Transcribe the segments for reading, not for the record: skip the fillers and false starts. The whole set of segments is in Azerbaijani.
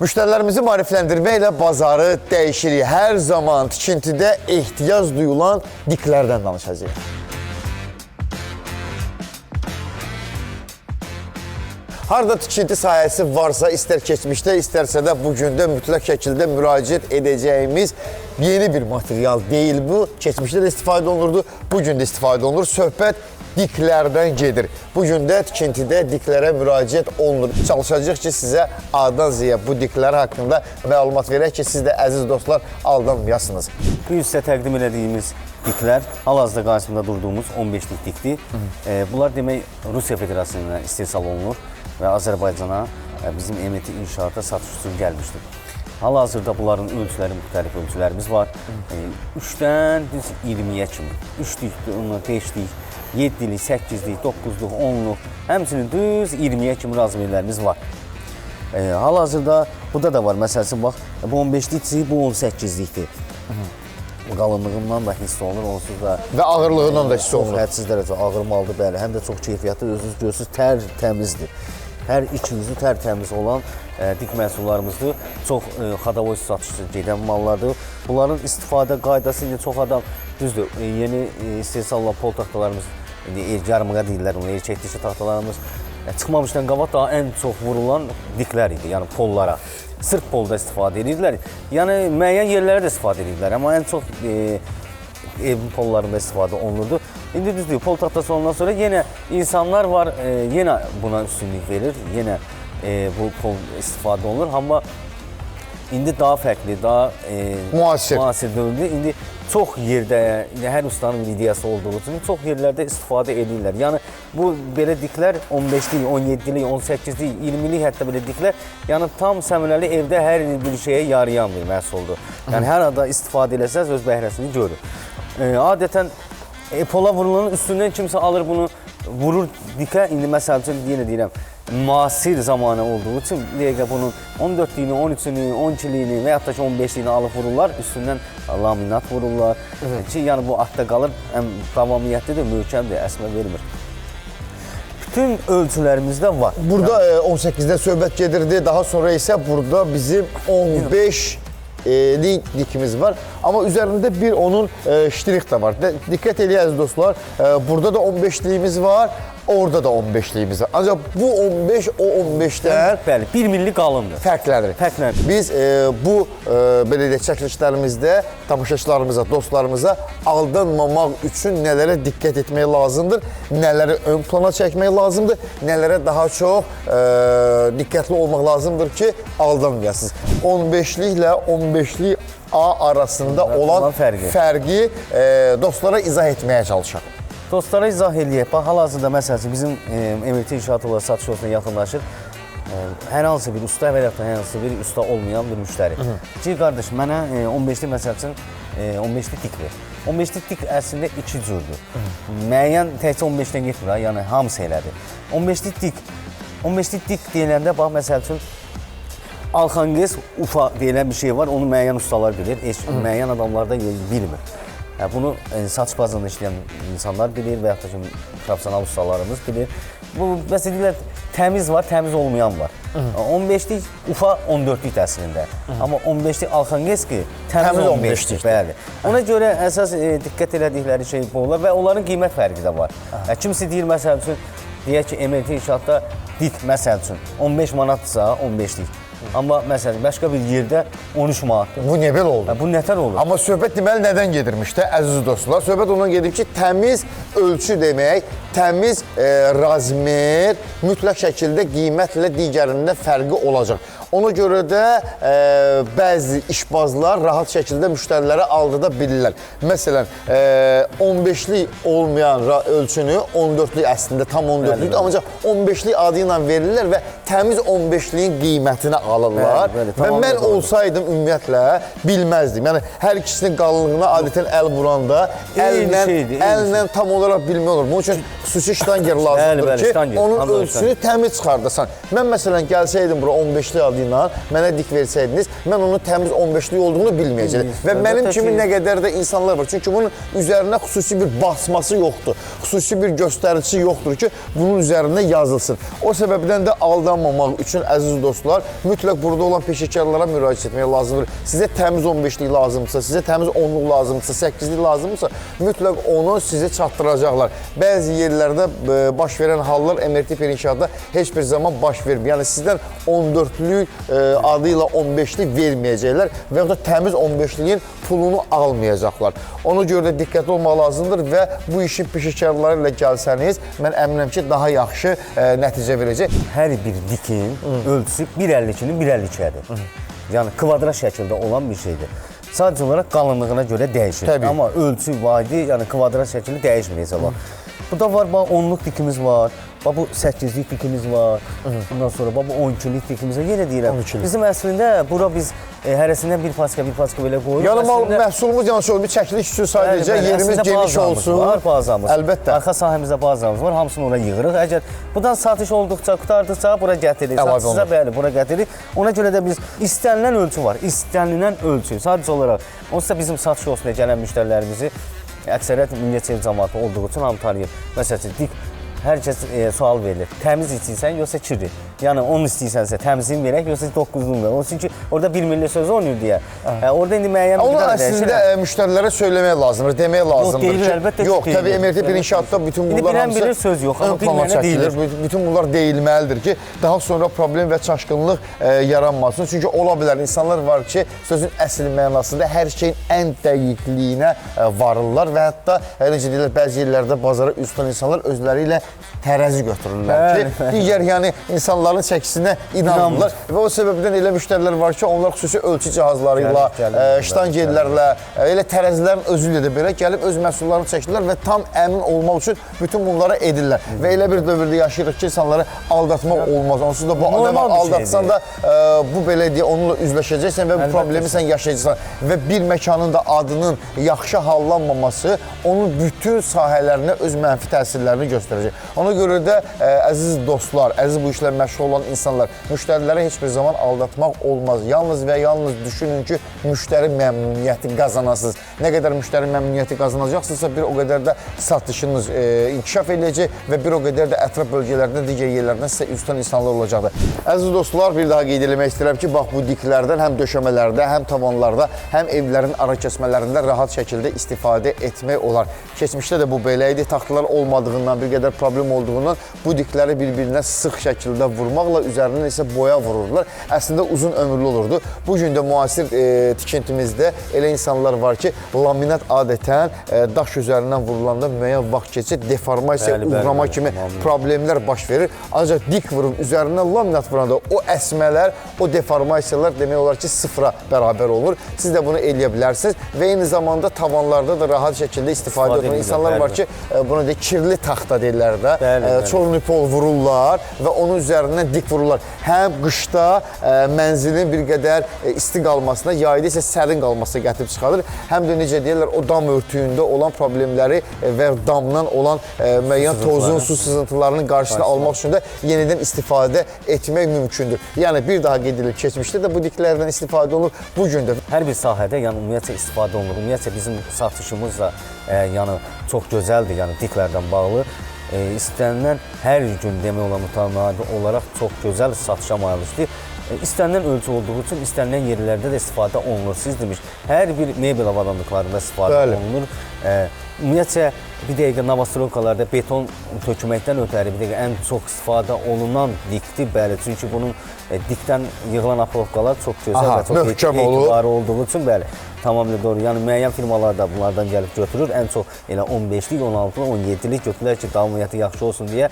Müştərilərimizi maarifləndirməklə bazarı dəyişirik. Hər zaman tikintidə ehtiyac duyulan diklərdən danışacağıq. Harda tikinti sahəsi varsa, istər keçmişdə, istərsə də bu gündə mütləq şəkildə müraciət edəcəyimiz yeni bir material deyil bu. Keçmişdə də istifadə olunurdu, bu gün də istifadə olunur. Söhbət diklərdən gedir. Bu gün də tikintidə diklərə müraciət olunur. Çalışacağıq ki, sizə A-dan Z-yə bu diklər haqqında məlumat verək ki, siz də əziz dostlar aldanmayasınız. Bu gün sizə təqdim elədiyimiz diklər hal-hazırda qarşısında durduğumuz 15-lik dikdir. Bunlar demək Rusiya Federasiyasından istehsal olunur və Azərbaycana bizim MT inşaata satış üçün gəlmişdir. Hal-hazırda bunların ölçüləri müxtəlif ölçülərimiz var. 3-dən düz 20-yə kimi. 3-lük, 5-lik, 7-lik, 8-lik, 9-luq, 10-luq, həmçinin düz 20-yə kimi razmerlərimiz var. Hal-hazırda burada da var. Məsələn, bax, bu 15-likdir, bu 18-likdir. Bu qalınlığından da hiss olunur, onsuz da Və ağırlığından da hiss olunur. Çox hədsiz dərəcə ağır maldır, bəli. Həm də çox keyfiyyətli, özünüz görürsünüz, tərtəmizdir. Hər iki yüzü tərtəmiz olan dik məhsullarımızdır. Çox xadavoy satışı gedən mallardır. Bunların istifadə qaydası indi çox adam, düzdür, yeni istehsal olan pol taxtalarımız, indi yarımqa deyirlər onu, erkək dişi taxtalarımız çıxmamışdan qabaq daha ən çox vurulan diklər idi, yəni pollara. Sırf polda istifadə edirdilər. Yəni müəyyən yerlərə də istifadə edirdilər, amma ən çox evin pollarında istifadə olunurdu. İndi düzdür, pol taxtası olandan sonra yenə insanlar var, yenə buna üstünlük verir, yenə bu pol istifadə olunur. Amma indi daha fərqli, daha müasir dövrdür. İndi çox yerdə, indi hər ustanın bir ideyası olduğu üçün çox yerlərdə istifadə edirlər. Yəni bu belə diklər 15-lik, 17-lik, 18-lik, 20-lik hətta belə diklər, yəni tam səmərəli evdə hər bir şeyə yarayan bir məhsuldur. Yəni hər anda istifadə eləsəz öz bəhrəsini görür. Adətən pola vurulanın üstündən kimsə alır bunu, vurur dikə. İndi məsəl üçün yenə deyirəm, müasir zamanı olduğu üçün dəqiqə bunun 14-liyini, 13-ünü, 12-liyini və yaxud da ki 15-liyini alıb vururlar, üstündən laminat vururlar. Ki, yəni bu atda qalır, həm davamiyyətlidir, möhkəmdir, əsmə vermir. Bütün ölçülərimizdə var. Burada 18-də söhbət gedirdi, daha sonra isə burada bizim 15-lik dikimiz var. Amma üzərində bir onun ştrix də var. Diqqət eləyək əziz dostlar, burada da 15-liyimiz var, orada da 15-liyimiz var. Ancaq bu 15 o 15-dən bəli, 1 milli qalındır. Fərqlənir. Fərqlənir. Biz bu belə deyək, çəkilişlərimizdə tamaşaçılarımıza, dostlarımıza aldanmamaq üçün nələrə diqqət etmək lazımdır, nələri ön plana çəkmək lazımdır, nələrə daha çox diqqətli olmaq lazımdır ki, aldanmayasınız. 15-liklə 15-lik A arasında olan fərqi dostlara izah etməyə çalışaq. Dostlara izah eləyək. Bax, hal-hazırda məsəl üçün bizim MT inşaat olaraq satış ofisine yaxınlaşır. Hər hansı bir usta və yaxud da hər hansı bir usta olmayan bir müştəri. Ki, qardaş, mənə 15-lik məsəl üçün 15-lik dik ver. 15-lik dik əslində iki cürdür. Müəyyən təkcə 15-dən getmir, yəni hamısı elədir. 15-lik dik, 15-lik dik deyiləndə, bax, məsəl üçün Alxanqes Ufa deyilən bir şey var, onu müəyyən ustalar bilir, müəyyən adamlar da bilmir. Bunu satış bazında işləyən insanlar bilir və yaxud da ki, professional ustalarımız bilir. Bu, məsələn, deyirlər, təmiz var, təmiz olmayan var. 15-lik Ufa 14-lük əslində. Amma 15-lik Alxanqeski təmiz 15-lik. Bəli. Ona görə əsas diqqət elədikləri şey bu olar və onların qiymət fərqi də var. Kimisi deyir, məsəl üçün, deyək ki, MT inşaatda dik, məsəl üçün, 15 manatdırsa 15-lik. Amma məsələn, başqa bir yerdə 13 manatdır. Bu niyə belə oldu? Bu nətər olur? Amma söhbət deməli nədən gedirmiş də, əziz dostlar? Söhbət ondan gedir ki, təmiz ölçü demək, təmiz razmer mütləq şəkildə qiymətlə digərində fərqi olacaq. Ona görə də bəzi işbazlar rahat şəkildə müştəriləri aldada bilirlər. Məsələn, 15-lik olmayan ölçünü 14-lük əslində tam 14-lükdür, ancaq 15-lik adı ilə verirlər və təmiz 15-liyin qiymətini alırlar. Bəli, bəli, və mən olsaydım ümumiyyətlə bilməzdim. Yəni, hər ikisinin qalınlığına adətən əl vuranda əllə tam olaraq bilmək olur. Bunun üçün xüsusi ştanger lazımdır ki, onun ölçüsünü təmiz çıxardasan. Mən məsələn, gəlsəydim bura 15-lik adı adı ilə mənə dik versəydiniz, mən onun təmiz 15-lik olduğunu bilməyəcəkdim. Və mənim kimi nə qədər də insanlar var. Çünki bunun üzərinə xüsusi bir basması yoxdur. Xüsusi bir göstəricisi yoxdur ki, bunun üzərində yazılsın. O səbəbdən də aldanmamaq üçün əziz dostlar, mütləq burada olan peşəkarlara müraciət etmək lazımdır. Sizə təmiz 15-lik lazımdırsa, sizə təmiz 10-luq lazımdırsa, 8-lik lazımdırsa, mütləq onu sizə çatdıracaqlar. Bəzi yerlərdə baş verən hallar MRT İnşaatda heç bir zaman baş vermir. Yəni sizdən 14-lük adı ilə 15-lik verməyəcəklər və yaxud da təmiz 15-liyin pulunu almayacaqlar. Ona görə də diqqətli olmaq lazımdır və bu işin peşəkarları ilə gəlsəniz, mən əminəm ki, daha yaxşı nəticə verəcək. Hər bir dikin ölçüsü 1,52-nin 1,52-dir. Yəni kvadrat şəkildə olan bir şeydir. Sadəcə olaraq qalınlığına görə dəyişir. Təbii. Amma ölçü vahidi, yəni kvadrat şəkili dəyişmir heç vaxt. Bu da var, bax 10-luq dikimiz var, bax bu 8-lik dikimiz var, bundan sonra bax bu 12-lik dikimiz var. Yenə deyirəm, bizim əslində bura biz hərəsindən bir paçka, bir paçka belə qoyuruq. Yəni məhsulumuz yanlış olmuyor, çəkiliş üçün sadəcə yerimiz geniş olsun. Var, bazamız. Əlbəttə. Arxa sahəmizdə bazamız var, hamısını ora yığırıq. Əgər buradan satış olduqca, qurtardıqca bura gətiririk. Satışsa bəli, bura gətiririk. Ona görə də biz istənilən ölçü var, istənilən ölçü. Sadəcə olaraq, onsuz da bizim satış olsun deyə gələn müştərilərimizi əksəriyyət Mingəçevir cəmaatı olduğu üçün hamı tanıyır. Məsəl üçün, dik hər kəs sual verilir. Təmiz istəyirsən, yoxsa kirli? Yəni, onu istəyirsənsə təmizini verək, yoxsa 9-unu verək. O çünki orada bir milli sözü oynayır deyə. Orada indi müəyyən Onu miqdar dəyişir. Onu əslində müştərilərə söyləmək lazımdır, demək lazımdır ki, əlbəttə ki, yox, təbii MRT bir inşaatda bütün bunlar hamısı bilir, söz yox, amma bilməyənə deyilir. Bütün bunlar deyilməlidir ki, daha sonra problem və çaşqınlıq yaranmasın. Çünki ola bilər, insanlar var ki, sözün əsl mənasında hər şeyin ən dəqiqliyinə varırlar və hətta, necə deyirlər, bəzi yerlərdə bazara üz tutan insanlar özləri ilə tərəzi götürürlər ki, digər yəni insanların çəkisinə inanmırlar və o səbəbdən elə müştərilər var ki, onlar xüsusi ölçü cihazları ilə, ştangerlərlə, elə tərəzilərin özü ilə də belə gəlib öz məhsullarını çəkirlər və tam əmin olmaq üçün bütün bunları edirlər. Və elə bir dövrdə yaşayırıq ki, insanları aldatmaq olmaz. Onsuz da bu adamı aldatsan da bu belə deyə onunla üzləşəcəksən və bu problemi sən yaşayacaqsan. Və bir məkanın da adının yaxşı hallanmaması onun bütün sahələrinə öz mənfi təsirlərini göstərəcək. Ona görə də əziz dostlar, əziz bu işlə məşğul olan insanlar, müştəriləri heç bir zaman aldatmaq olmaz. Yalnız və yalnız düşünün ki, müştəri məmnuniyyəti qazanasınız. Nə qədər müştəri məmnuniyyəti qazanacaqsınızsa, bir o qədər də satışınız inkişaf edəcək və bir o qədər də ətraf bölgələrdən, digər yerlərdən sizə üz tutan insanlar olacaqdır. Əziz dostlar, bir daha qeyd eləmək istəyirəm ki, bax bu diklərdən həm döşəmələrdə, həm tavanlarda, həm evlərin ara kəsmələrində rahat şəkildə istifadə etmək olar. Keçmişdə də bu belə idi. Taxtalar olmadığından, bir qədər problem olduğundan bu dikləri bir-birinə sıx şəkildə vurmaqla üzərindən isə boya vururdular. Əslində uzun ömürlü olurdu. Bu gün də müasir tikintimizdə elə insanlar var ki, laminat adətən daş üzərindən vurulanda müəyyən vaxt keçir, deformasiya, uğrama kimi problemlər baş verir. Ancaq dik vurub üzərindən laminat vuranda o əsmələr, o deformasiyalar demək olar ki, sıfıra bərabər olur. Siz də bunu eləyə bilərsiniz və eyni zamanda tavanlarda da rahat şəkildə istifadə olunur. İnsanlar var ki, bunu deyir, kirli taxta deyirlər də, çornipol vururlar və onun üzərindən dik vururlar. Həm qışda mənzilin bir qədər isti qalmasına, yayda isə sərin qalmasına gətirib çıxarır. Həm də necə deyirlər, o dam örtüyündə olan problemləri və damdan olan müəyyən tozun, su sızıntılarının qarşısını almaq üçün də yenidən istifadə etmək mümkündür. Yəni, bir daha qeyd edilir, keçmişdə də bu diklərdən istifadə olunur, bu gün də. Hər bir sahədə, yəni ümumiyyətcə istifadə olunur. Ümumiyyətcə bizim satışımız da yəni, çox gözəldir, yəni diklərdən bağlı. İstənilən hər gün demək olar mütəmadi olaraq çox gözəl satışa malikdir. İstənilən ölçü olduğu üçün istənilən yerlərdə də istifadə olunur. Siz demiş, hər bir mebel avadanlıqlarında istifadə olunur. Ümumiyyətcə, bir dəqiqə novostroykalarda beton tökməkdən ötəri bir dəqiqə ən çox istifadə olunan dikdir, bəli. Çünki bunun dikdən yığılan apalovkalar çox gözəl və çox etibarı olduğu üçün, bəli. Tamamilə doğru. Yəni, müəyyən firmalar da bunlardan gəlib götürür. Ən çox elə 15-lik, 16-lıq, 17-lik götürürlər ki, davamiyyəti yaxşı olsun deyə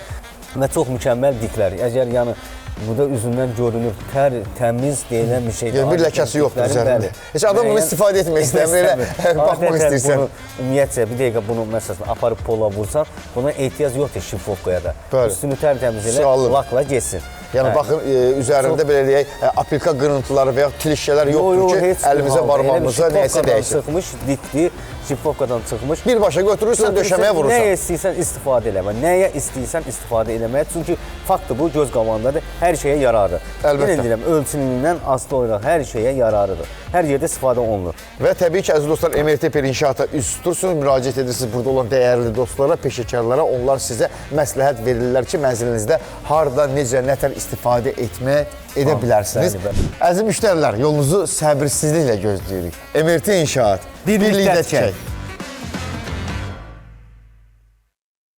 və çox mükəmməl diklər. Əgər yəni, burada üzündən görünür, tər, təmiz deyilən bir şeydir. Yəni, bir ləkəsi yoxdur üzərində. Heç adam bunu istifadə etmək istəmir, elə baxmaq istəyirsən. Ümumiyyətcə, bir dəqiqə bunu məsələn, aparıb pola vursan, buna ehtiyac yoxdur şifovkaya da. Üstünü tərtəmiz elə, lakla getsin. Yəni baxın, üzərində belə deyək, apilka qırıntıları və ya tilişələr yoxdur ki, heç bir əlimizə, halda. barmağımıza Elə bir nəyəsə şifovkadan dəysin. Çıxmış, ditdi, şifovkadan çıxmış. Birbaşa götürürsən, döşəməyə vurursan. Nəyə istəyirsən istifadə eləmə. Nəyə istəyirsən istifadə eləməyə. Çünki faktdır bu göz qabağındadır. Hər şeyə yararı. Əlbəttə. Yenə deyirəm, ölçülüyündən asılı olaraq hər şeyə yararıdır. Hər yerdə istifadə olunur. Və təbii ki, əziz dostlar, MRT Per İnşaata üz tutursunuz, müraciət edirsiniz burada olan dəyərli dostlara, peşəkarlara. Onlar sizə məsləhət verirlər ki, mənzilinizdə harda, necə, nətər istifadə edə bilərsiniz. Bəli, bəli. Əziz müştərilər, yolunuzu səbirsizliklə gözləyirik. MRT İnşaat, Birlikdə birlikdə tikək. tikək.